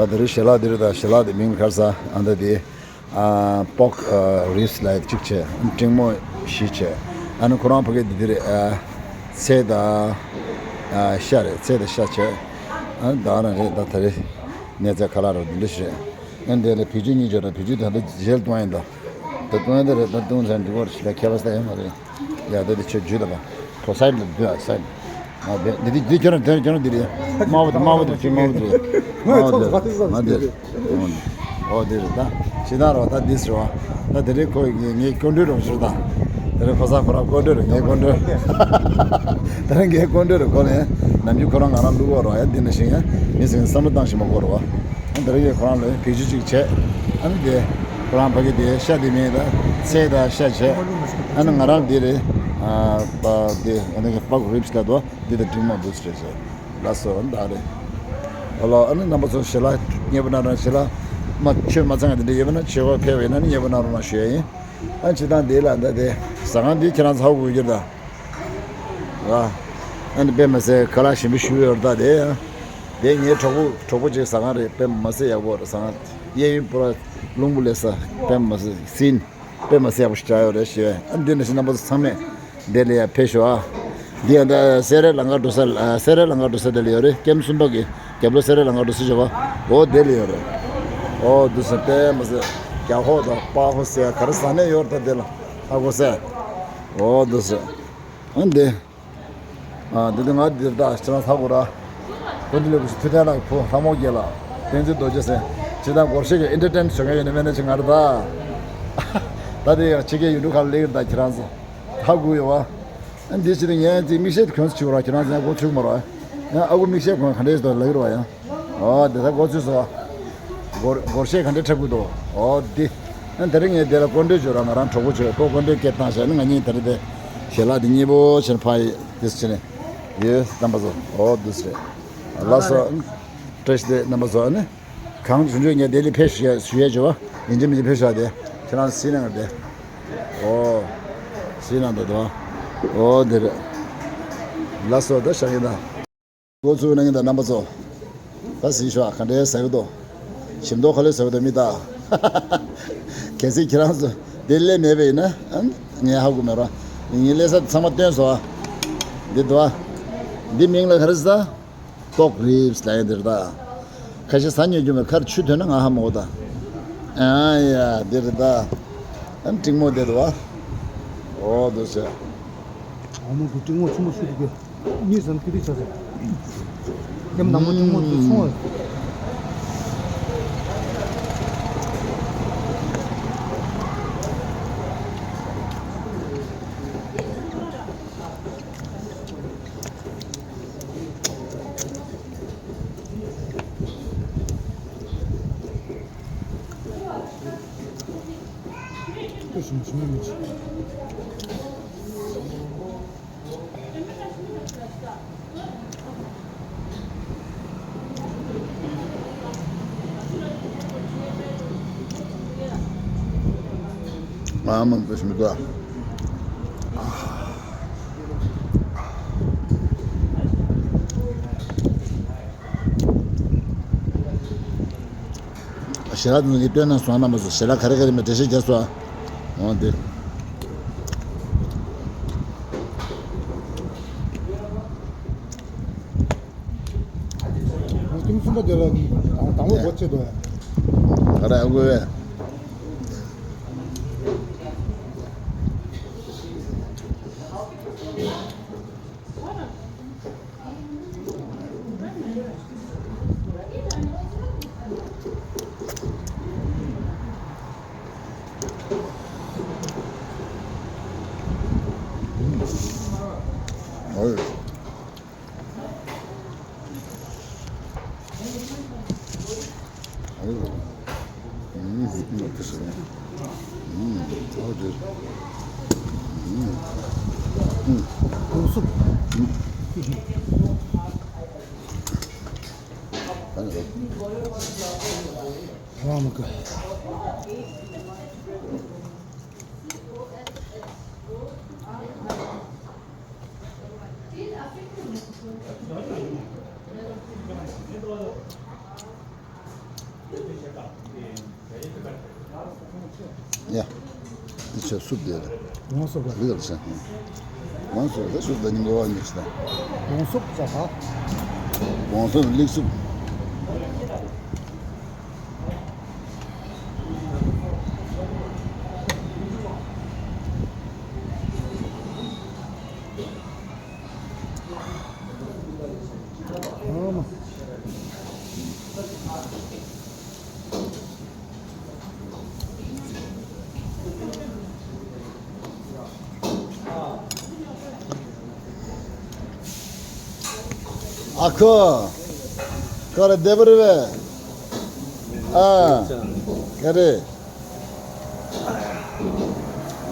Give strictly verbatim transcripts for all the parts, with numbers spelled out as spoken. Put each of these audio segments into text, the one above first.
ད་རེས་ཞལ་ལག་འདི་རེད། ད་ཞལ་ལག་དེ་མིང་ག་རེ་ཟེར། ཨ་ད་དེ་ཨ་པོག་རིབ་སི་ལབ་ཡ་གཅིག་བྱས། སྤྲང་མོ་བཞི་བྱས། ཨ་ནི་ཁོ་རང་ཕ་གི་དེ་དེ་རེད། ཨ་ཚལ་དང་ཨ་ཤ་རེད། ཚལ་དང་ཤ་བྱས། ཨ་ནི་ད་རང་རེད། ད་ད་རེས་གནས་ཚད་ཁ་ལག་རོ་འདི་འདྲ་ཞིག་རེད། ཨ་ནི་དེ་ལ་བེ་ཅུན་གཉིས་བྱས་ར། བེ་ཅུན་ད་ལྟ་ཞལ་གཏོང་ཡིན་ད། ད་གཏོང་ཡིན་ད་རེད། ད་གཏོང་ཚར་འགྲིག་གོ་རེད། ཞིག་ལ་ཁྱད་པར་ས་ཡོད་མ་རེད། ཡ་ད་དེ་ཆོས་བརྒྱུད་ད་པ། ཁོ་སའིཌ་ལ་འདུག་ཨ། སའིཌ། ཨ་དེ་འདི་འདི་འདི་ཁྱོད་རང་དེ་ཁྱོད་རང་འདི་རེད། དམར་པོ་དེ་དམར་པོ་དེ་ཅི་དམར་པོ་དེ་རེད། དམར་པོ་དེ་ང་དེ་རེད། ཨོ་དེ་རེད། ད་ཕྱི་ནང་རོ་ད་འདི་ཟེར་བ། ད་དེ་རིང་ཁོ་ངའི་སྐུ་མགྲོན་རོ་ཟེར། ད་དེ་རིང་ཁོ་ས་ཁོ་རང་སྐུ་མགྲོན་རེད། ངའི་སྐུ་མགྲོན། ད་རིང་ངའི་སྐུ་མགྲོན་རེད། ཁོ་ནས་ནམ་རྒྱུན་ཁོ་རང་ང་རང་ལུག་གོ་རོ། ཡ་འདི་འདྲ་ཞིག་ཡ་མི་ཟིན་བསམ་བློ་བཏང་ཞིག་མ་གོ་རོ་བ། ཨ་འདི་རིང་ཁོ་རང་ལ་བེད་སྤྱོད་ཅིག་བྱས། ཨ་ནི་དེ་ཁོ་རང་ཕ་གི་དེ་ཤ་དེ་མིན་ད་ཚལ་དང་ཤ་བྱས། ཨ་ནི་ང་རང་དེ་རེད། ཨ་པ་དེ་ཨ་ནི་པོག་རིབ་སི་ལབ་དོ། འདི་དང་སྤྲང་མོ་འདུག་སེ་རེད་ཟེར། ལགས་སོ། ད་རེད། ཨ་ལོ། ཨ་ནི་རྣམ་པ་ཚོ་ཞལ་ལག་མཉེས་པོ་གནང་རོགས། ཞལ་ལག་མ་ཆོས་མ་ཚང་བ་དེ་འདྲ་ཡོད་པ་ན་ཆོས་པ་ཕེབས་པ་ཡིན་ན་ནི་མཉེས་པོ་གནང་རོགས་གནང་ཞུ་ཡ་ཡིན། ཨ་ནི་སྤྱིར་བཏང་འདི་ལ་ད་དེ་ཟ་ཁང་འདི་ཁྱེད་རང་ཚོ་ཧ་གོ་གི་རེད་ད། ཨ། ཨ་ནི་དཔེ་མ་སྲིད་ཁ་ལག་ཞིམ་པོ་ཞིག་ཡོད་རེད་ད་དེ། དེ་ངའི་གྲོགས་པོ་གྲོགས་པོ་ཅིག་ཟ་ཁང་རེད། དཔེ་མ་སྲིད་ཡག་པོ་རེད། ཟ་ཁང་གཡས་གཡོན་པུ་ར་རླུང་བུ་ལས་ས། དཔེ་མ་སྲིད་སིན། དཔེ་མ་སྲིད་ཡག་པོ་ཞིག་བྱ་ཡོད་རེད་ཞེས། ཨ་འདི་འདྲ་ཞིག་རྣམ་པ་ཚོ་ཚང་མས་འདི་ལ་ཡ་ཕེབས་ཤོག་ཨ། འདི་ཡང་ད་སེ་ར་ལང་ཀ་འགྲོ་ས། ཨ་སེ་ར་ལང་ཀ་འགྲོ་ས་དེ་ལ་ཡོད་རེད། ཀེམ་གསུམ་པ་གི་རྒྱབ་ལོགས་སེ་ར་ལང་ཀ་འགྲོ་ས་བྱ་བ། འོ་དེ་ལ་ཡོད་རེད། འོ་འདུག་སེ། དཔེ་མ་སྲིད་རྒྱ་ཧོ་དང་པ་ཧོ་ཟེར་ག་རེ་ཟ་ནས་ཡོད་རེད་ད། དེ་ལ་ཧ་གོ་སེ། འོ་འདུག་སེ། ཨ་འདི། ཨ་འདི་དེ་ང་འདིར་ད་ཁྱེད་རང་ཚ་གོ་ར། ཀུན་འདི་ལས་ཀུ་ཤི་ཐུ་ཐན་ལགས་ཕུ་ལྷ་མོ་རྒྱལ་ལགས་བསྟན་འཛིན་རྡོ་རྗེ་སེ། ཇི་ལྟར་སྒོར་གཞས་ཀྱི་ཨེན་ཊར་ཊེན་བྱེད་མཁན་ཡོད་ན་མེད་ན་ཅིག་ང་རེད་ད། ད་དེ་ཡང་ཕྱི་རྒྱལ་ཡུལ་གྲུ་ཁག་ལ་སླེབས་ཀྱི་རེད་ད། ཁྱེད་རང་ཚོ་ཧ་གོ་ཡོད་བ། ཨ་འདི་ཕྱི་དེ་ངས་ཅིག་མིག་ཤེལ་གྱོན་ཆུག་ར། ཁྱེད་རང་ཚོ་ཡང་མགོ་ཚོས་མ་ར། ཡང་ཨ་ཁུ་མིག་ཤེལ་གྱོན་ག་འདྲས་ཞིག་ལབ་ཀྱི་རེད་བ་ཡང་། ཨོ་དེ་ད་མགོ་ཚོས་སོ། སྒོར་སྒོར་གཞས་ག་འདྲས་འཁྲབ་གི་འདུག་ཨོ་འདི། ཨ་དེ་རིང་ངས་དེ་ལ་སྐུ་མགྲོན་བྱོས་ར། ང་རང་གྲོགས་པོ་བྱོས། ཁོ་སྐུ་མགྲོན་སྐད་བཏང་བྱས་ནས་ང་གཉིས་དེ་རིང་དེ་ཞལ་ལག་དེ་མཉེས་པོ་བྱས་ནས་ཕ་ཡི་དེ་བྱས་ནས་ཡོད། རྣམ་པ་ཚོ་ཨོ་འདུག་སེ། ལགས་སོ། བཀྲ་ཤིས་བདེ་ལེགས་རྣམ་པ་ཚོ། ཨ་ནི་གང་བྱུང་བྱུང་ངས་དེ་ལ་ཕེབས་ཞུ་ཡ་ཞུ་ཡ་བྱོས་བ། ཡིན་གཅིག་མིན་གཅིག་ཕེབས་ཤོག་དེ་ཁྱེད་རང་སྲིད་ན་ང་དེ། ཨོ་སྲིད་ན་འདུག་དོ། ཨོ་དེ་རེད། ལགས་སོ། ད་བཞག་གི་ད། འགོ་ཚུགས་གནང་མཁན་དང་རྣམ་པ་ཚོ། ད་གཟིགས་ཤོག་ག་འདྲའི་ཟ་གི་འདུག་ཞིམ་མདོག་ཁ་ལོས་ཟ་གི་འདུག་མི་ད། གལ་སྲིད་ཁྱེད་རང་ཚོ་འདིར་སླེབས་མེད་པ་ཡིན་ན། ཨ་ངས་ཧ་གོ་མེད་ར། ངས་སླེབས་ས་ཚང་མ་སྟོན་སོང་ཨ། འདི་འདུག་ཨ། འདི་མིང་ལ་ག་རེ་ཟེར་ད། པོག་རིབ་སི་ལབ་ཡ་འདི་རེད་ད། ཁ་ཤས་ཟ་མྱོང་རྒྱུ་མེད། ཁར་ཆུ་ཐོན་ན་ང་ཧ་མ་གོ་ད། ཨ་ཡ་འདི་རེད་ད། ཨ་སྤྲང་མོ་འདི་འདུག་ཨ། ཨོ་འདུག་སེ། འོ་མ་གི་སྤྲང་མོ་ཆུང་མ་ཤོས་དེ་གི། གཉིས་ཟན་ཀི་རི་ཆ་ཟེར། ཡམ་ནག་མོ་ཆུང་མ་དེ་ཆུང་བ། ཨ་མ་འདི་ཞིམ་པོ་འདུག་ཞལ་ལག་དེ་ཚོ་ངས་སྟོན་གནང་སོང་། རྣམ་པ་ཚོ་ཞལ་ལག་ག་རེ་ག་རེ་མེད་འགྲེལ་བཤད་རྒྱབ་སོང་ཨ། འོ་དེ། ཨ་ཁྱིམ་གསུམ་པ་དེ་ལ་དང་དང་པོ་སྒོ་ཕྱེ་འདུག་ཨ། ག་རེ་ཨ་ཁུ་བས། ཨོ། ཡ། འདི་ཆོ་སུབ་དེ་རེད། ཝང་སུབ་རེད། རེད་ཟེར། ཝང་སུབ་རེད། སུབ་ད་ཉིན་གོ་བ་ཉིན་ཞིག་དང་། ཝང་སུབ་ཟ་ད། ཝང་སུབ་ལིག་སུབ། ཨ་མ། ཨ་ཁུ། ཁ་རེ་བདེ་པོ་རེད་པས། ཨ། ཁ་རེ།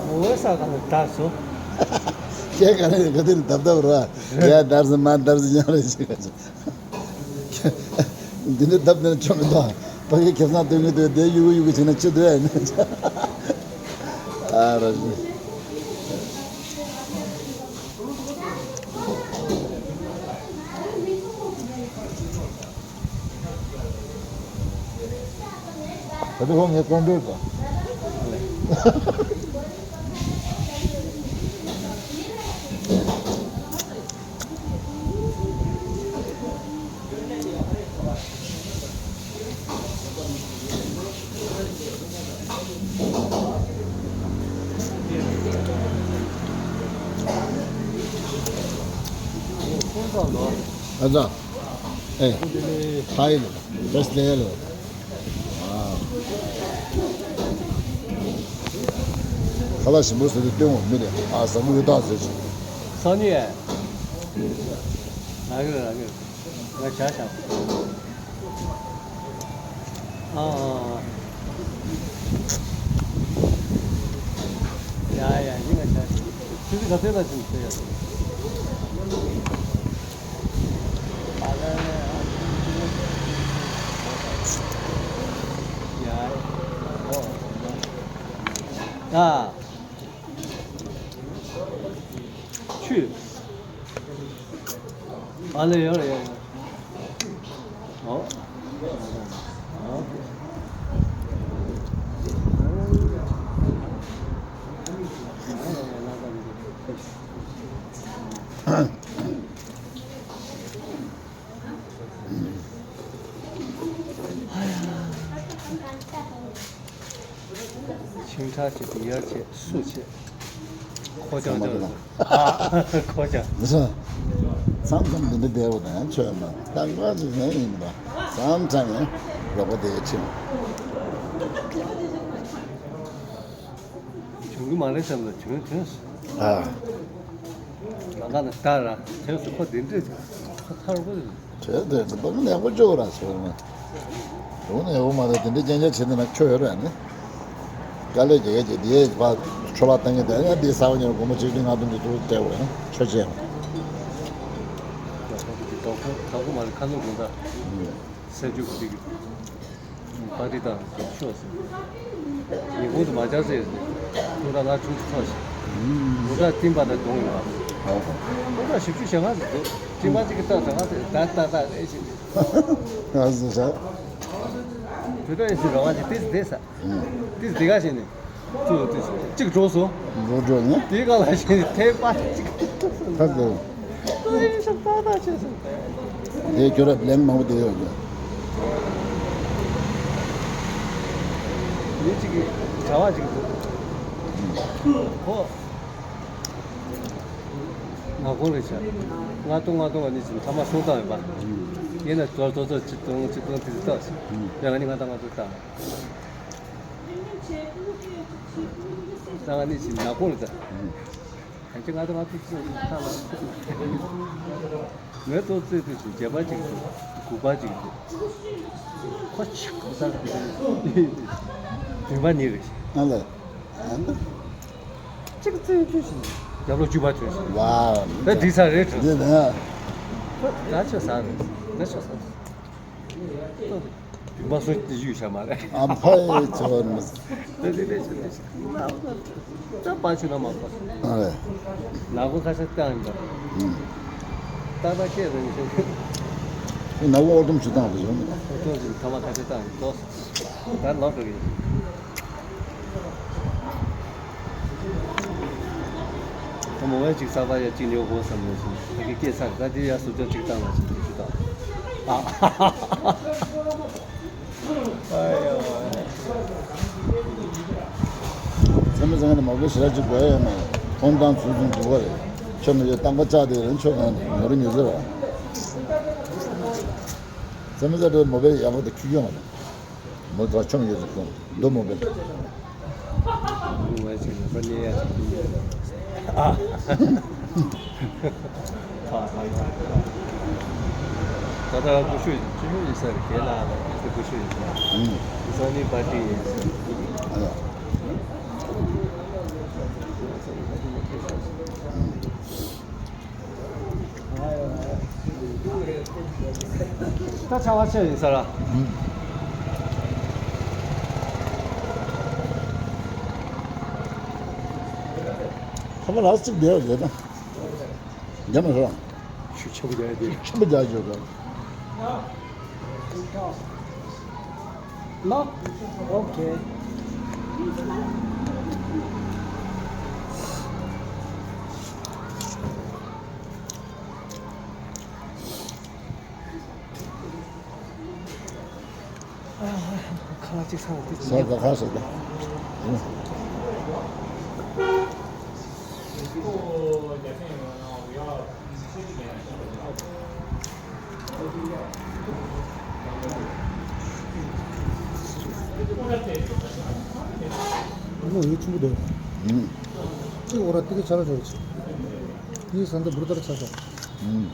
འོ་ས་ག་ལ་བདར་སོང་། ཁྱེད་ག་རེ་ག་དེ་ལ་བདབ་བདབ་ར། ཡ་བདར་སོང་མ་བདར་སོང་ཡང་རེ་ཞིག་འདི་འདྲ་བདབ་ནས་ཆོག་མི་འདུག་ཕ་གི་ཁེ་བཟང་སྟོན་གི་འདུག་དེ་གཡུག་གཡུག་གི་བྱས་ན་ཅི་འདོད་ཡ་ཡིན་ན། ཨ་ར་ཞིག་ད་དེ་ཁོ་ངའི་ཀོང་པོའི་གོ། ཨ་ཙང་། ཨེ། ཧའི་ལོ། བེ་སི་ལེ་ལོ། ཁ་ལག་ཞིམ་པོ་ཟེར་ཏེ་སྟོན་འོང་མི་རེད། ཨ་ཟ་མོ་ཡོད་ད་ཟེར་ཅིག་སང་ཉིན། རང་གི་རང་གི་ང་བྱ་བཞག་ཨ་ཨ་ཨ། ཡ་ཡ་ཡིན་ང་བྱ་བཞག་ཆུ་ཚོད་ག་ཚོད་ལ་ཕྱིན་ཟེར་ཡ། ཨ་ལ་ལ་ཡ། ཡ་ཡ། ཨོ། ཨ། ཆུ། ཨ་ལེ་ཡོད་རེད་ཡོད་རེད། ཨོ། ཨོ། ཆིང་ཁྲག་བྱེད་དུ་ཡར་བྱེད་སུ་བྱེད། ཁོ་ཅང་ཅང་། ཨ། ཁོ་ཅང་། མི་སོང་། མཚམས་མཚམས་འདི་འདྲ་བསྡད་པ་དང་ཆོས་མ་རྟག་པ་ཅིག་ཡང་ཡིན་པ། མཚམས་མཚམས་ཡང་ལོག་པ་དེ་ཡང་ཕྱིན། བྱུང་གི་མ་རེད་བསམ་ལ་བྱུང་བྱུང་། ཨ། ལམ་ཁ་ན་ལྟ་ར་བྱས་སུ་ཁོ་འདི་འདྲས་ཁ་ཁ་རུ་ཁོ། བྱས་ཏེ་འདི་པ་ནས་ཡག་པོ་བཅུག་ར་སོང་ན། འོ་ན་ཡག་པོ་མ་རེད། དེ་འདྲས་རྐྱང་རྐྱང་བྱས་ན་ཆོ་ཡོད་ར་ནི། དཀའ་ལས་རྒྱག་གི་དེ་ཕ་འཕྲོ་བརླག་བཏང་གི་དེ་ཡང་དེ་ས་བ་ཉེར་སྒོར་མོ་ཆིག་ཁྲི་ལྔ་སྟོང་གི་ཐུག་སྤྲད་དགོས་ན་ཆོ་ཆེ་ཡང་། ད་ཁོ་མ་རེད་ཁ་ནོར་དགོངས་དག་སེམས་ཆུང་གི་པ་ཏི་དང་ཤོག་ཟེར། ཉིན་གུང་དུ་མ་བཅར་ཟེར། ཐུགས་ར་ང་ཆུང་ཆུང་ཐོག་ཞིག་ཐུགས་ར་ཏིང་པ་དང་གདོང་ཡོད་པ། ཐུགས་ར་བཞི་བཅུ་ཞེ་ལྔ་ཟེར་འདུག་ཏིང་པ་གཅིག་གི་ཐོག་ཞེ་ལྔ་ཟེར་ད་ད་ད་ཨེ་ཞིག་ང་ཟེར་ས། བོད་ད་ཨེ་ཞིག་ར་བ་ཞིག་ཏིས་ཏིས་ས། ཏིས་དེ་ག་ཞིག་ནི། ཅུ་ཏིས་གཅིག་འགྲོ་སོང་། འགྲོ་འགྲོ་ནི། དེ་ག་ལ་ཞིག་ཐེ་པ་གཅིག་ད་ཟེར། ཨེ་ཞིག་ད་ད་ཆེ་སོང་། དེ་ཁྱོད་ར་ལན་མང་པོ་དེ་ཡོད་ཀྱང་། མི་གཅིག་གིས་བྱ་བ་གཅིག་འདུག་ཁོ། ང་ཁོང་རེ་བྱ། ལྔ་སྟོང་ལྔ་སྟོང་བ་ནི་ཅིག་ཐ་མ་སོང་བཏང་ཡོད་པ། ཡིན་ན་ཙོར་ཙོར་ཙོར་ཆིག་སྟོང་ཆིག་སྟོང་དེ་ཚོ་བཏང་ཞིག་ཡང་ང་ནི་ལྔ་སྟོང་ལྔ་སྟོང་བཏང་། ད་ང་ནི་ཅིག་ནག་པོ་རེད་ད། གང་ཅི་ང་ཚོ་ང་ཚོ་ཚོ་ཚོ་ལ་ངའི་ཏོག་ཙེ་ཏོག་ཅིག་བརྒྱད་པ་ཅིག་འདུག་དགུ་པ་ཅིག་འདུག་ཁོ་ཆིག་ཁོ་ས་བདུན་པ་གཉིས་རེད། ཨ་ལ། ཨ་ལ། གཅིག་ཙེ་ཏོག་ཅིག་རྒྱབ་ལོག་བཅུ་པ་ཐོན་ཤིང་། ཝའོ། ད་འདི་ས་རེད་དྲན་འདི་ན། ཁོ་ད་ཆོས་ས་རེད། ད་ཆོས་ས་རེད། བདུན་པ་སོ་གཅིག་ཡུལ་བྱ་མ་རེད། ཨ་ཕའི་ཚོར་མི། དེ་དེ་དེ་ཆེ་དེ་ཆེ། ད་པ་ཆུ་ན་མ་པ། ཨ་རེད། ལ་གོ་ཁ་ཤས་བཏང་ཡིན་པ། ཨུམ། ཏག་ཏག་སྐད་རིང་ཆེ། ནག་པོ་ཨོ་དུམ་ཆུ་བཏང་དུ་བྱུང་། ཨོ་དུམ་ཆུ་ཐ་མ་ཁ་ཤས་བཏང་ཡོད་དོ། ད་ལོག་འགྲོ་གི་ཡིན། ད་མོ་བས་ཅིག་གསར་པ་ཡ་གཅིག་ཉོ་དགོས་བསམ་ནས་ཞིག་ད་གི་སྐྱེས་ཚར། ད་དེ་ཡ་སུབ་ཅག་ཅིག་བཏང་ལ་ཞིག་དེ་ཆུ་བཏང་། ཨ། ཨ་ཡ། ཚེ་མི་ཚེ་ནས་མ་བུ་ཞེ་དྲག་ཅིག་དགོས་ཡོད་མ་རེད། ཁོང་ཏང་ཚུལ་ཚུལ་འདུག་ག་རེད། ཁྱོད་མི་ཡོད་སྟངས་པ་བཅག་དེ་རང་ཆོས་གང་ནས་ཉོ་རུ་ཉོ་ཟེར་བ། ཚེ་མི་ཚེ་དེ་མ་བུ་ཡག་པོ་དེ་ཁྱི་ཡོང་བ་རེད། མོ་ད་ཆོམ་ཡོད་ཟེར་ཁོང་འདུག་མ་བུ། ཨ། ད་ལྟ་ཀུ་ཤུ་ཅི་ནུ་ཡིན་ས་རེད། ཁྱེད་ལ་ཀུ་ཤུ་ཡིན་ས་རེད། ཨུམ། ས་ནི་པ་ཏི་ཡིན་ས་རེད། ཨ་ཡ། ད་ཆ་བ་ཆེ་ཡིན་ས་ར། ཨུམ། ཁ་མ་ལགས་གཅིག་བསྡད་ཡོད་རེད་ད། རྒྱ་མི་རང་། ཆུ་ཆེན་པོ་རྒྱག་ཡ་དེ། ཆེན་པོ་རྒྱག་ཡ་ཡོད་རེད། ལོ། ཨོ་ཁེ། ཁ་ལག་ཅིག་ཟ་བ་དེ། ཟ་ག་ཁ་ཟ་ད། ཨ་ནི་ཡིད་ཆེན་པོ་འདུག་ཨུམ། གཅིག་འོ་ར་ཏི་ཀི་ཆ་ར་རེད། ཡིད་ཟ་འདི་འབུར་ལྟར་ཆ་ས། ཨུམ།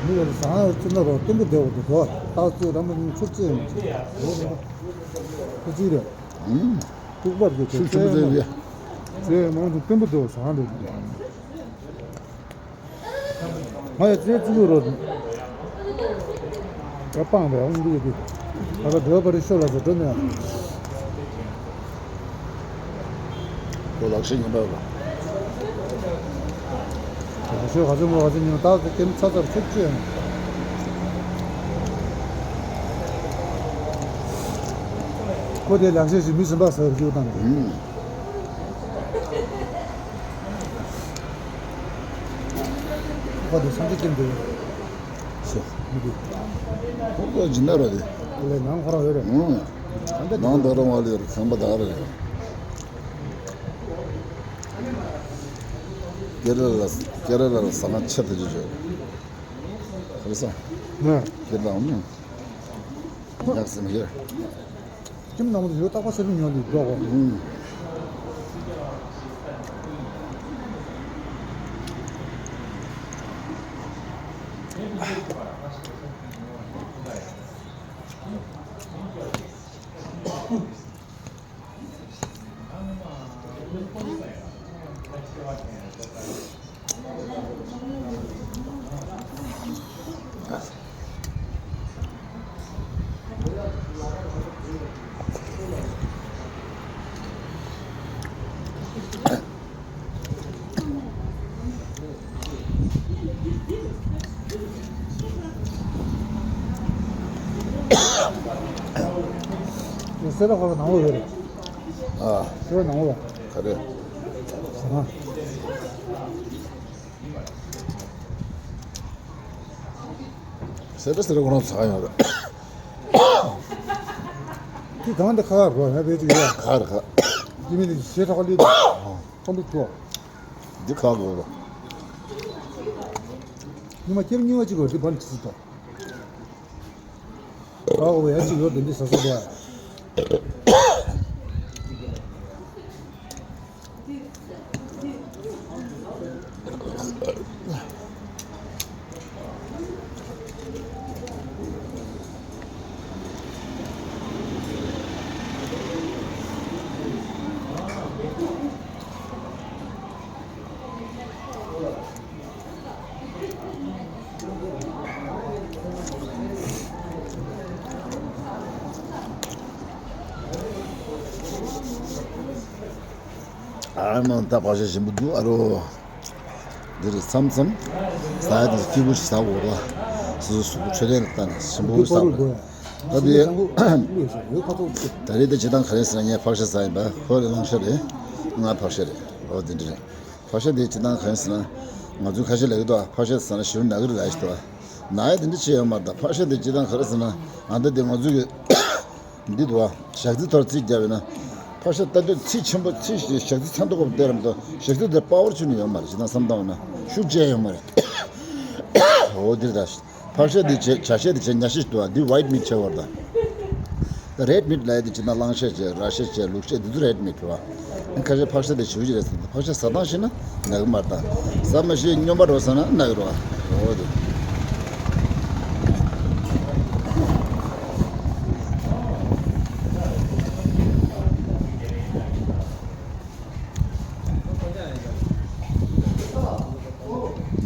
མི་ལ་བཟང་ཙི་ན་རོ་བརྟན་པོ་བདེ་བོ་འདུག་གོ། ཏག་ཙི་ར་མ་ནི་ཆུ་ཙི་ཡང་ཆུ་ཙི་རེད། ཨུམ། ལྐུགས་པར་འདུག་ཆུ་ཆུ་ཙི་ཡང་ཙི་མང་དུ་བརྟན་པོ་བདེ་བོ་བཟང་རེད། ང་ཡི་ཙི་ཙི་རོ། ད་སྤང་བའི་ཨང་འདི་ཡོད་དུས། ད་ལྟ་འདོད་པ་རི་ཤོ་ལ་ཟེར་འགྲོ་ནས། ཁོ་ལག་ཤེས་ཉན་པ་ལ། ལག་ཤེས་ག་ཚོད་མོ་ག་ཚོད་ཉན་ད་ཁྱེད་ཚ་ཚར་ཚུགས་ཅེས། ཁོ་དེ་ལག་ཤེས་ཤིག་མི་གཞན་པ་ཟེར་རྒྱུ་དང་། ཁོ་དེ་སངས་རྒྱས་སྐྱེམས་དེ། ཤོ། མི་དེ། ཁོ་ཁོ་སྦྱིན་བདག་ར་དེ། ཁོ་ལས་ནང་ཁོ་རང་ཡོད་རེད། ཨང་། ནང་དུ་རང་བ་ལས་རུ་ཁང་པ་དག་རེད། ཀེ་ར་ལ་ཀེ་ར་ལ་ཟ་ཁང་ཆེ་དེ་ཅིག་ཡོད་རེད། ཁ་ལ་ས། ནས། ཀེ་ར་ལ་ཨང་། ཡག་སེམས་ཡོད། ཁྱིམ་ནང་དུ་ཡོད་རྟག་པ་སེར་པོ་ཉོ་ནས་འགྲོ་དགོས། ཨུམ། སེ་ར་ཧོར་ནང་ལོགས་ཡོད་རེད། ཨ། སེ་ར་ནང་ལོགས། ག་རེ། ཟ་ཁང་། སེ་ར་སེ་ར་ཁོ་རང་ཟ་ཁང་ཡོད་རེད། དེ་གང་དེ་ཁ་ཁ་རོ་ཡ་བེད་ཅིག་ཡ། ཁ་རེ་ཁ། དེ་མིན་དེ་ཞེ་ཐག་ལི། ཁོང་དུ་ཐོག་འདི་ཁ་གོ་རོ། ཉི་མ་ཁྱེར་རྙིང་བ་ཅིག་གོ་འདི་བར་ཅི་ཟིག་ཏོ། ཨ་འོ་ཡ་ཅིག་ཡོད་དེ་འདི་ཟ་ཟ་དོ། ཨ་མ་ད་བག་ཆགས་ཞིམ་པོ་འདུག་ཨ་རོ། དེ་རེད། མཚམས་མཚམས་ཟ་ཡ་དེ་སྐྱིད་པོ་ཞིག་ཟ་དགོས་ར། སོ་སོ་གཟུགས་པོ་འཕྲོད་བསྟེན་ལ་བལྟས་ནས་ཞིམ་པོ་ཞིག་ཟ་དགོས་ར། ད་དེ་ད་རེས་དེ་སྤྱིར་བཏང་ག་རེ་ཟེར་ན་ངས་ཕག་ཤ་ཟ་ཡིན་པ། ཁོ་ལ་གླང་ཤ་རེད། ང་ཕག་ཤ་རེད། འོ་དེ་འདྲ་རེད། ཕག་ཤ་དེ་སྤྱིར་བཏང་ག་རེ་ཟེར་ན། ང་ཚོས་ཁ་ཤས་ལབ་ཀྱི་འདུག་ཕག་ཤ་ཟ་ན་ཞེ་པོ་ན་གི་རེད་ལབ་ཀྱི་འདུག་ན་ཡ་དེ་འདྲ་ཅི་ཡོད་མ་རེད། ད་ཕག་ཤ་དེ་སྤྱིར་བཏང་ག་རེ་ཟེར་ན། ཨ་ད་དེ་ང་ཚོས་ཀྱི་འདི་འདུག་བ། ཞག་རྩི་ཐོར་རྩིས་བརྒྱབ་ཡོད་ན། ཕག་ཤ་ལྟ་དུས་ཚིགས་ཆེན་པོ་ཚིགས་ཞག་རྩི་ཚང་ཐུབ་པ་སྟེར་རམ་དང་། ཞག་རྩི་དེ་པ་ཝར་ཆུ་ནི་ཡོད་མ་རེད། ཇི་ལྟར་བསམ་བཏང་བ་ན་ཤུགས་ཆེ་ཡོད་མ་རེད། འོ་འདིར་ད་ཕག་ཤ་འདི་བྱས། བྱ་ཤ་འདི་བྱས། ཉ་ཤ་ཞིག་འདུག་བ། འདི་ཝའིཊ་མིཊ་བྱས་བར་ད། ད་རེཌ་མིཊ་ལབ་ཡ་དེ་ཇི་ལྟར་གླང་ཤ་བྱས། ར་ཤ་བྱས། ལུག་ཤ་འདི་ཚོ་རེཌ་མིཊ་རེད་བ། ཁ་ཤས་ཕག་ཤ་དེ་ཞུ་ཞིག་རེད་ཟེར། ཕག་ཤ་ཟ་སྟངས་ཤེས་ན་ན་གི་མ་རེད། ད་ཟ་མ་ཤེས་སྨྱོན་པ་འགྲོ་ཟེར་ན་ན་གི་རེད་བ། འོ་དེ།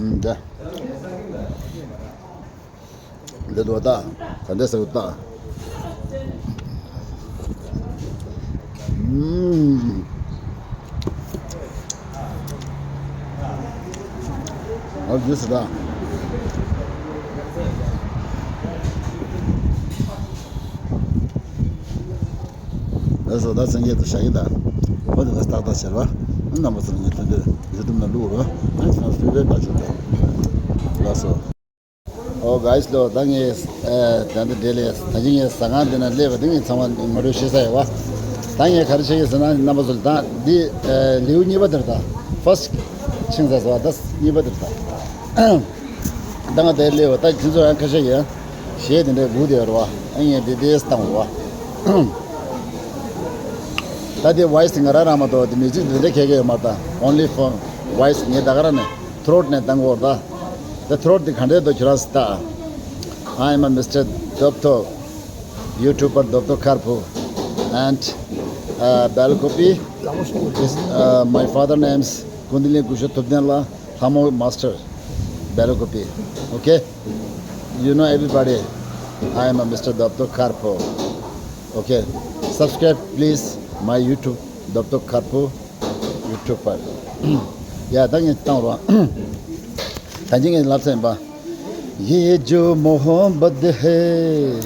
ཨུམ། ད། འདི་དོ་ད། ད་འདི་ཟེར་ད། ཨུམ། ཨ་འདི་ཟེར་ད། ལགས་སོ། ད་སེང་གེ་དུ་བཞག་གི་ད། འོ་དེ་ལ་ཏག་ཏག་བྱས་ར། རྣམ་པ་ཚོ་ངས་ཐོན་དུས་ཡུ་ཊུབ་ནང་བླུགས་ར། ཨ་ཁྱེད་རང་ཕིཌ་བེག་ད་ཆོག་ད། ལགས་སོ། ཨོ་གྷའི་སི་ལོ། ད་ངས་ཨ་ད་འདི་འདྲ་ལས། ད་ཅི་ངས་ཟ་ཁང་འདི་ན་སླེབས་པ་འདི་ངས་ཚང་མ་ངོ་སྤྲོད་ཞུས་ཚར་ཡོད་བ། ད་ངས་ག་རེ་བྱེད་ཀྱི་ཟེར་ན། རྣམ་པ་ཚོ་ལ་ད་འདི་ཨ་ལེའུ་གཉིས་པ་འདིར་ད། ཕར་སི་ཊི་ཕྱིན་ཚར་སོང་བ། ད་གཉིས་པ་འདིར་ད། ད་ང་དེར་སླེབས་པ། ད་ཁྱེད་ཚོ་ཡང་ཁ་ཤས་ཀྱིས་གཞས་དེ་འདྲ་སྒུག་བསྡད་ཡོད་རེད་བ། ཨ་ངས་དེ་དེས་བཏང་བ། ད་དེ་ཝོ་ཡི་སི་དེ་ང་རང་རང་མ་གཏོགས་དེ་མིའུ་ཛིག་དེ་འདྲ་ག་གེ་ཡོད་མ་རེད། ད་only for voice། ངས་ད་ག་རང་ནས་ཐྲོཊ་ནས་བཏང་གི་ཡོད་རེད། ད་དེ་ཐྲོཊ་དེ་ག་འདྲས་འདུག་ཁྱོད་རང་ལྟ། I am a Mister Dopto, YouTuber Dopto Karpu, and uh, Belakopi. Is, uh, my father name's Kundalini Gushu Thupdenla. Hamo Master, Belakopi. Okay? You know everybody. I am a Mister Dopto Karpu. Okay? Subscribe please my YouTube, Dopto Karpu YouTuber. ཡ་ད་ངས་བཏང་རོགས། ད་ཅི་ངས་ལབ་ཚར་ཡིན་པ། ये जो मोहब्बत है,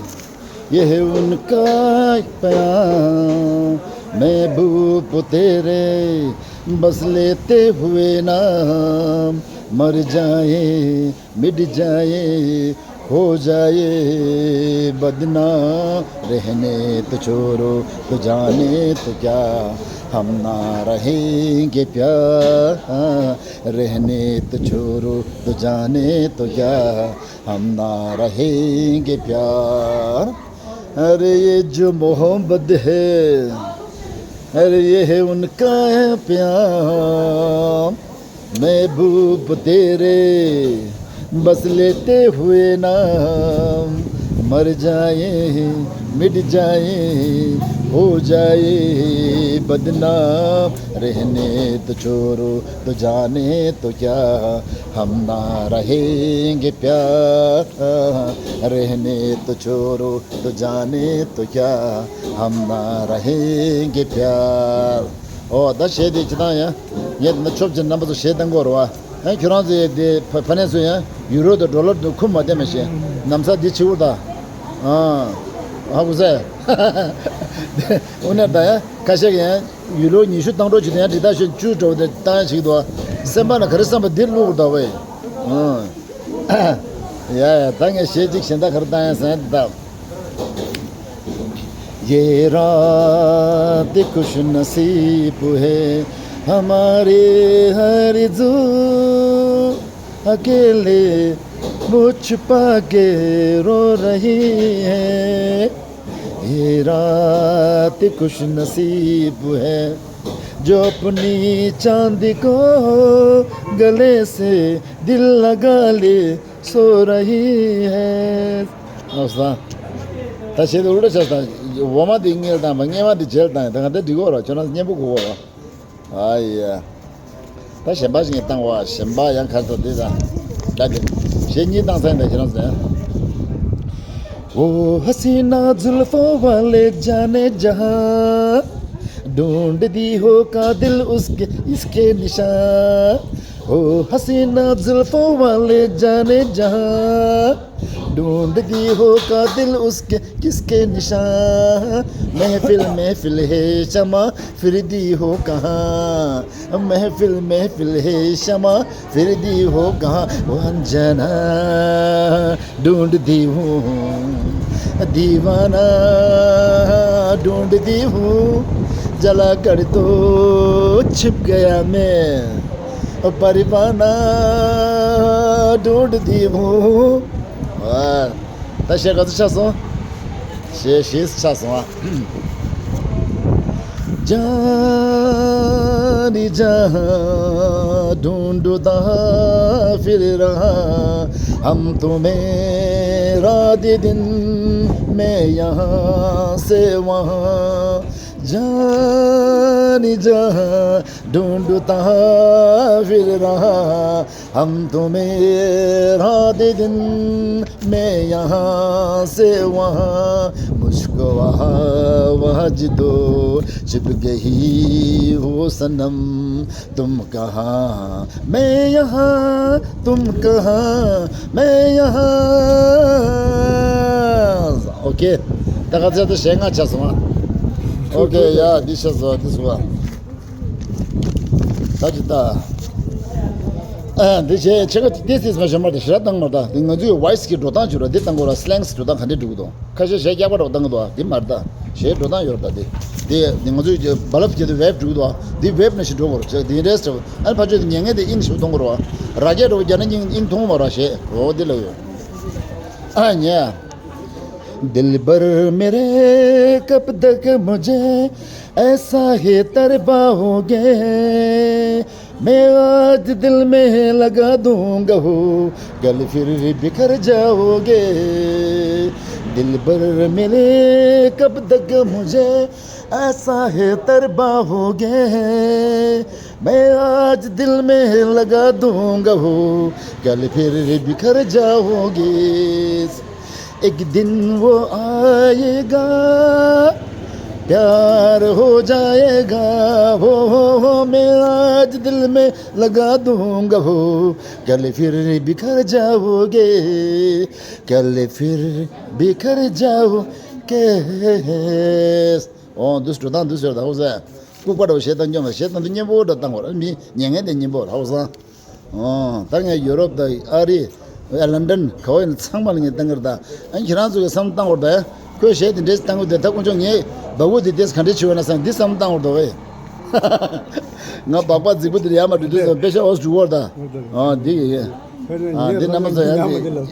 ये है उनका एक प्यार। महबूब तेरे बस लेते हुए नाम, मर जाए, मिट जाए, हो जाए बदनाम। रहने तो छोड़ो, तो जाने तो क्या, हम ना रहेंगे प्यार। रहने तो छोड़ो, तो जाने तो क्या, हम ना रहेंगे प्यार। अरे ये जो मोहब्बत है, अरे ये है उनका प्यार। महबूब तेरे बस लेते हुए नाम, मर जाए, मिट जाए, हो जाए बदनाम। रहने तो छोड़ो, तो जाने तो क्या, हम ना रहेंगे प्यार। रहने तो छोड़ो, तो जाने तो क्या, हम ना रहेंगे प्यार। ཨོ་ད་གཞས་དེ་ཅི་ཐང་ཡ། ངས་ད་ཆོབ་ཅིག་རྣམ་པ་ཚོ་གཞས་བཏང་གི་ཡོད་རེད་བ། ཨ་ཁྱོད་རང་ཚོས་དེ་ཕ་ཕ་ནས་ཚོ་ཡ་ཡུ་རོ་དང་ཌོ་ལར་དང་ཁུངས་མ་བསྟན་པ་བྱས། ན་བཟའ་འདི་བྱེད་དགོས་ད། ཨ་ཧ་གོ་སོང་། དངོས་གནས་ད་ཡ་ཁ་ཤས་ཀྱིས་ཡ་ཡུ་རོ་ཉི་ཤུ་བཏང་གྲབས་བྱེད་དུས་ཡ་འདི་ད་ཤོད་བཅུ་འགྲོ་བ་དེ་བཏང་ཡ་བྱེད་ཀྱི་འདུག་བ། སེམས་པ་ན་ག་རེ་བསམ་པ་འདི་བླུག་དགོས་ད་བས། ཨ། ཡ་ཡ། ད་ངས་གཞས་གཅིག་གཞན་དག་ག་རེ་བཏང་ཡ་ཟེར་ན་འདི་ད། ये रात खुश नसीब है, हमारे हर जो अकेले मुझ पाके रो रही है। ये रात खुश नसीब है, जो अपनी चांदी को गले से दिल लगा ले सो रही है। ཨོ་ས། ད་བྱེད་དུ་འུར་ཆ་དང་འོ་མ་འདི་ངེལ་དང་པ་ངེས་མ་འདི་འཇལ་དང་ད་ག་འདི་འགྲིག་གོ་ར། ཁྱོད་རང་སྙན་པོ་གོ་གོ་ར། ཨ་ཡ། ད་གཞན་པ་ཞིག་ངས་བཏང་བ། གཞན་པ་ཡང་ཁ་ཚ་འདི་དང་། ད་འདི་གཞས་གཉིས་བཏང་ཚར་འདི་ཁྱོད་རང་ཟེར། वो हसीना जुल्फों वाले जाने जहां, ढूंढती हो कातिल उसके इसके निशान। हो हसीना जुल्फों वाले जाने जहां, ढूंढती हो कातिल उसके किसके निशान। महफिल महफिल है शमा, फिरती हो कहाँ। महफिल महफिल है शमा, फिरती हो कहाँ। वो अनजाना ढूंढती हूँ, दीवाना ढूंढती हूँ, जला कर तो छिप गया मैं, परवाना ढूंढती हूँ। ད་ཤེས་ག་ཚོད་ཆགས་སོང་། ཤེས་ཤེས་ཆགས་སོང་ཨ། जाने जहाँ ढूंढता फिर रहा, हम तुम्हें रात दिन में यहाँ से वहाँ। जाने जहाँ ढूंढता फिर रहा, हम तुम्हें रात दिन में यहाँ से वहाँ। मुझको वहाँ वहाँ जिदो छिप गई हो सनम, तुम कहाँ मैं यहाँ, तुम कहाँ मैं यहाँ। ཨོ་ཁེ། ད་ག་ཚད་དུ་ཞེ་ལྔ་ཆགས་སོང་ཨ། ཨོ་ཁེ། ཡ་འདི་ཤེས་སོང་འདི་སོང་ཨ། ད་ཅི་ད། ཨ་འདི་བྱས་ཆེ་ག་འདི་སྲིད་མ་ཞོན་མར་ད་ཞེ་དྲག་བཏང་མར་ད། འདི་ང་ཚོའི་voice་གི་འགྲོ་སྟངས་བྱུ་ར། འདི་བཏང་དགོས་ར། slangs་འགྲོ་སྟངས་ག་འདྲས་འགྲོ་གི་འདུག་ཁ་ཤས་གཞས་རྒྱག་པ་འགྲོ་བཏང་གི་འདུག་འདི་མར་ད་གཞས་འགྲོ་སྟངས་ཡོད་ར། ད་འདི་འདི་འདི་ང་ཚོའི་རྦ་རླབས་བརྒྱུད་དེ་wave་འགྲོ་གི་འདུག་འདི་wave་ནང་བཞིན་འགྲོ་དགོས་ར། འདི་interest་ར། ཨ་ནི་ཕར་ཕྱོགས་དེ་ཉན་མཁན་དེ་ཨིན་ཞིག་མཐོང་གི་ར། ར་རྒྱ་འགྲོ་རྒྱ་ནི་ཨིན་མཐོང་མ་ར་གཞས། འོ་འདི་ལ་ཡོད། ཨ་ཉེ། दिलबर मेरे कब तक मुझे ऐसा ही तरपाओगे। मैं आज दिल में लगा दूंगा हो, कल फिर बिखर जाओगे। दिलबर मेरे कब तक मुझे ऐसा ही तरपाओगे। मैं आज दिल में लगा दूंगा हो, कल फिर बिखर जाओगे। एक दिन वो आएगा, प्यार हो जाएगा। हो, हो, हो, मैं आज दिल में लगा दूंगा हो, कल फिर बिखर जाओगे, कल फिर बिखर जाओगे। ཨོ་འདུག་འགྲོ་སྟངས་འདུག་ཟེར་ད། ཧོ་ཟེར། ལྐུགས་པ་འདྲ་བོ་གཞས་བཏང་རྒྱུ་མ། གཞས་བཏང་དུས་སྙན་པོ་འདྲ་བཏང་དགོས་ར། མི་ཉན་མཁན་དེ་སྙན་པོ་ར། ཧོ་སང་། ཨོ་ད་ངས་ཡུ་རོབ་དང་ཨ་རི། ལན་ཌན་ག་བ་ཡིན་ཚང་མ་ལ་ངས་བཏང་གི་རེད་ད། ཨ་ནི་ཁྱེད་རང་ཚོ་གི་བསམ་བློ་བཏང་དགོས་རེད་ད། ཁོས་གཞས་དེ་འདྲས་བཏང་གི་འདུག་ད་དཀོན་མཆོག་ངས་སྦ་བོ་དེ་དེས་ག་འདྲས་བྱེད་འོས་ན་བསམ། འདི་བསམ་བློ་བཏང་དགོས་རེད་ད་ཝེ། ང་སྦག་སྦག་རྫིག་པོ་དེ་ཡར་མར་འགྲོ་དུས་ཙམ་པེ་ཤ་འོ་འཇུག་བར་ད། ཨ་འདི་ཡིན། ཨ་འདི་རྣམ་པ་ཚོ་ཡང་འདི།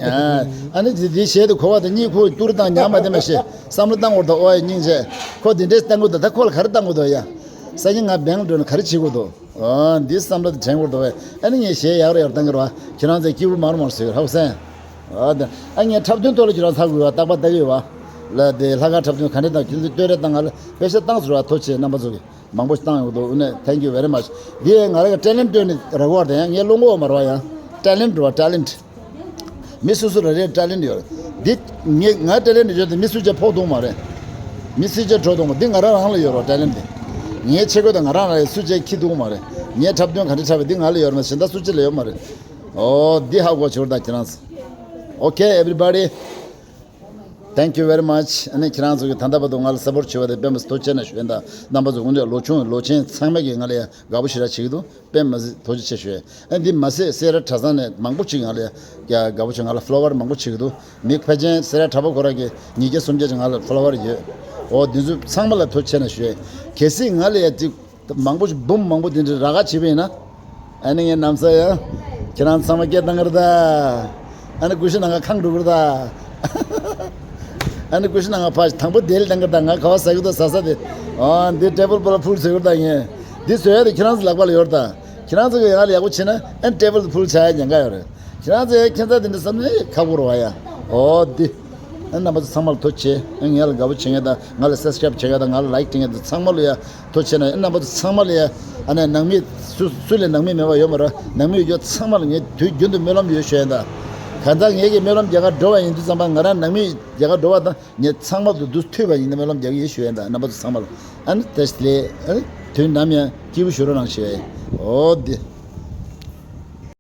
ཨ་ནི་འདི་འདི་གཞས་དེ་གོ་བ་དེ་གཉིད་ཁུག་ཏུར་དང་ཉམས་པ་དེ་མ་ཤེས། བསམ་བློ་བཏང་དགོས་རེད་ད། ཨོ་ཡ་སྙིང་རྗེ། ཁོ་དེ་འདྲས་བཏང་གི་འདུག་ད་ཁོ་ལ་ག་རེ་བཏང་དགོས་འདུག་ཡ། སང་ཉིན་ང་སྦེང་འགྲོ་ན་ག་རེ་བྱེད་དགོས་འདུག་ཨ་འདི་བསམ་བློ་དེ་དྲན་དགོས་རེད་ད་ཝེ། ཨ་ནི་ངས་གཞས་ཡག་རེ་ཡག་རེ་བཏང་གི་རེད་བ། ཁྱེད་རང་ཚོས་སྐྱིད་པོ་མར་མར་བཟོས་རེད་ཧ་གོ་སོང་། ཨ་ད་ཨ་ངས་འཁྲབ་སྟོན་ཐོག་ལ་ཁྱེད་རང་ཚར་དགོས་བ། རྟག་པར་ལྟ་གི་ཡོད་བ། ལ་དེ་ལྷག་དཀར་འཁྲབ་སྟོན་ག་འདྲས་བཏང་། ཁྱེད་ཚོས་སྟོན་རེ་བཏང་། ང་ལ་པེ་ཤ་བཏང་ཟེར་བ། ཐུགས་རྗེ་ཆེ། རྣམ་པ་ཚོ་གིས་མང་པོ་ཞིག་བཏང་ཡོང་གི་འདུག་ཨ་ནི་thank you very much། འདི་ང་རང་གི་talent་སྟོན་ནི་རེད་བ། དེ་ཡང་ངས་བློ་ངོ་བ་མ་རེད་བ། ཡང་talent་རེད་བ། talent། མི་སོ་སོ་རེ་རེར་talent་ཡོད་རེད། འདི་ངས་ང་talent་ཡོད་དེ་མི་སུ་གཅིག་ཕོག་ཐུབ་མ་རེད། མི་སུ་གཅིག་འགྲོ་ཐུབ་མ། འདི་ང་རང་རང་ལ་ཡོད་རེད་བ། talent་འདི། ངའི་ཆས་གོས་དང་ང་རང་རང་ལ་སུ་གཅིག་འཁྱེར་ཐུབ་མ་རེད། ངའི་འཁྲབ་སྟོན་ག་འདྲ་འཁྲབ་པ་འདི་ང་ལ་ཡོད་རེད་མ་གཞན་དག་སུ་གཅིག་ལ་ཡོད་མ་རེད། ཨོ་འདི་ཧ་གོ་བྱུང་ད་ཁྱེད་རང་ཚོ། Okay everybody, thank you very much། ཨ་ནི་ཁྱེད་རང་ཚོ་གིས་ད་ལྟ་བར་དུ་ང་ལ་support་བྱས་པ་དེ་དཔེ་མི་སྲིད་ཐུགས་རྗེ་ཆེ་ན་ཞུ་ཡིན་ད། རྣམ་པ་ཚོ་དགོངས་དག་ལོ་ཆུང་ལོ་ཆེན་ཚང་མས་ཀྱིས་ང་ལ་ཡ་དགའ་པོ་ཞེ་དྲག་བྱེད་ཀྱི་འདུག་དཔེ་མི་སྲིད་ཐུགས་རྗེ་ཆེ་ཞུ་ཡ། ཨ་འདི་མ་ཟད་སེ་ར་གྲྭ་ཚང་ནས་མང་པོ་ཅིག་ང་ལ་ཡ་དགའ་པོ་བྱེད། ང་ལ་flower་མང་པོ་བྱེད་ཀྱི་འདུག་མི་ཕལ་ཆེར་སེ་ར་གྲྭ་པ་ཁོ་རང་གིས་ཉིས་བརྒྱ་སུམ་བརྒྱ་ཅིག་ང་ལ་flower་ཡོད། འོ་འདི་ཚོ་ཚང་མ་ལ་ཐུགས་རྗེ་ཆེ་ན་ཞུ་ཡ། གལ་སྲིད་ང་ལ་ཡ་ཅིག་མང་པོ་ཞིག་འབུམ་མང་པོ་དེ་འདྲ་རག་ག་བྱེད་པ་ཡིན་ན། ཨ་ནི་ངས་ནམ་ས་ཡང་ཁྱེད་རང་ཚང་མ་སྐད་བཏང་གི་རེད་ད། ཨ་ནི་ཀུ་ཤུ་ནང་ང་ཁེངས་འགྲོ་གི་རེད་ད། ཨ་ནི་ཀུ་ཤུ་ནང་ང་ཕར་དང་པོ་དེ་ལ་བཏང་གི་རེད་ད། ང་ག་བ་ཟ་གི་འདུག་ཟ་ས་དེ། ཨ་འདི་table་པོ་ལ་ཕུལ་བཟོ་གི་རེད་ད། ངས་འདི་བཟོ་ཡ་དེ་ཁྱེད་རང་ཚོ་ལག་པ་ལ་ཡོད་རེད་ད། ཁྱེད་རང་ཚོ་གིས་ང་ལ་ཡག་པོ་བྱེད་ན་ཨ་ནི་table་ཕུལ་བྱ་ཡ་ཉེན་ཁ་ཡོད་རེད། ཁྱེད་རང་ཚོས་ཁྱད་མཚར་དེ་འདྲ་བསམ་ནས་ཁག་པོ་རེད་བ་ཡ། འོ་འདི། ཨ་རྣམ་པ་ཚོ་ཚང་མ་ལ་ཐུགས་རྗེ་ཆེ། ཨ་ངས་ལ་དགའ་པོ་བྱེད་མཁན་དང་ང་ལ་subscribe་བྱེད་མཁན་དང་ང་ལ་like་སྤྲད་མཁན་དང་ཚང་མ་ལ་ཡ་ཐུགས་རྗེ་ཆེ་ན། ཨ་རྣམ་པ་ཚོ་ཚང་མ་ལ་ཡ་ཨ་ནི་ནང་མི་སུ་སུ་ལས་ནང་མི་མེད་པ་ཡོད་མ་རེད། ནང་མི་ཡོད་རྒྱུ་ཚང་མ་ལ་ངས་དུས་རྒྱུན་དུ་སྨོན་ལམ་ཡོད་ཞུ་ཡ་ད། གང་ལྟར་ངེད་ཀྱི་སྨོན་ལམ་རྒྱག་གར་འགྲོ་བ་ཡིན་དུས་ཙམ་པ་ང་རང་ནང་མི་རྒྱག་གར་འགྲོ་བ་དང་ངས་ཚང་མ་དུ་དུས་ཐུབ་པ་ཡིན་ན་སྨོན་ལམ་རྒྱག་གི་ཡིན་ཞུ་ཡ་ད། རྣམ་པ་ཚོ་ཚང་མ་ལ་ཨ་ནི་བཀྲ་ཤིས་བདེ་ལེགས། ཨ་ནི་དུས་ནམ་ཡང་སྐྱིད་པོ་བཞུགས་རོགས་གནང་ཞུ་ཡ་ཡིན། འོ་འདི།